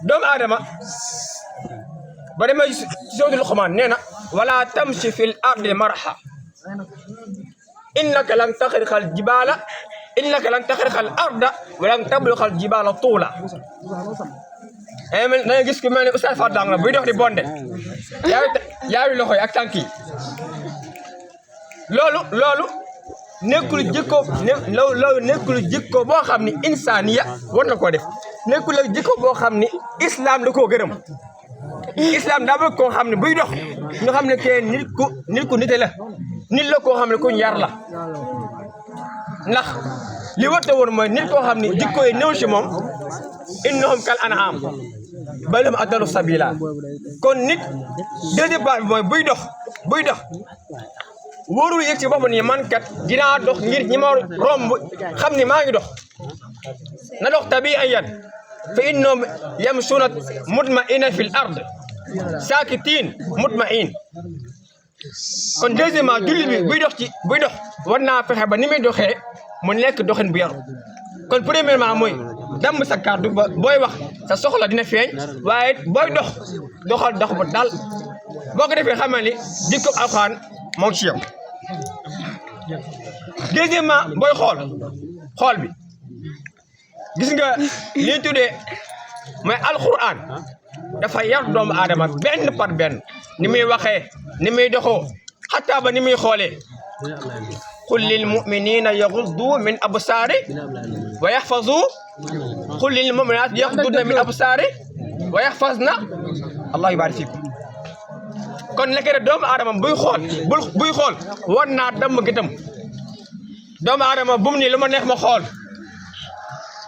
doomu aadama ba demee ci suratul Luqmaan nee na wala tamshi fil ardi marha innaka lan taxriqal jibaala innaka lan taxriqal arda wa lan tabluqal jibaala tuula da ngay gis ku mel ne Oustaz Fadang la buy dox di bonde yaawi loxo yi ak tànk yi loolu nekkul jikko boo xam ni insaaniya war na koo def nekkul jikko boo xam ni islam da koo gërëm islam daa bëgg koo xam ne buy dox ñu xam ne kee nit ku nite la nit la koo xam ne ku yar la ndax li warta woon mooy nit koo xam ne jikko yi néew ci moom innahum kal an'am bal hum adallu sabila kon nit deuxième part bi mooy buy dox wóorul yëg ci boppam ni man kat dinaa dox ngir ñi ma romb xam ni maa ngi dox na dox tabiiyan fa innahum yamshuuna mutma'inina fil ard saakitiin mutma'in kon deuxièmement jullit bi buy dox war naa fexe ba ni muy doxee mu nekk doxin bu yaru kon premièrement mooy damm sa kàddu ba booy wax sa soxla dina feeñ waaye booy doxal dox bu dal boo ko defee xamal ni jikko Alxuraan moo ci yow deuxièmement booy xool bi gis nga li ñu tuddee mooy Alxuraan dafa yar doomu aadama benn par benn ni muy waxee ni muy doxoo xataa ba ni muy xoolee qul lil mu'minina yaghuddu min absari wa yahfazu qul lil mu'minat yaghudduna min absari wa yahfazna allah yubarik fikum kon nekk rek doomu aadama buy xool war naa damm gëtam doomu aadama bu mu ni lu ma neex ma xool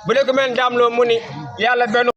bu dee ko mel daam loo mu ni yàlla benn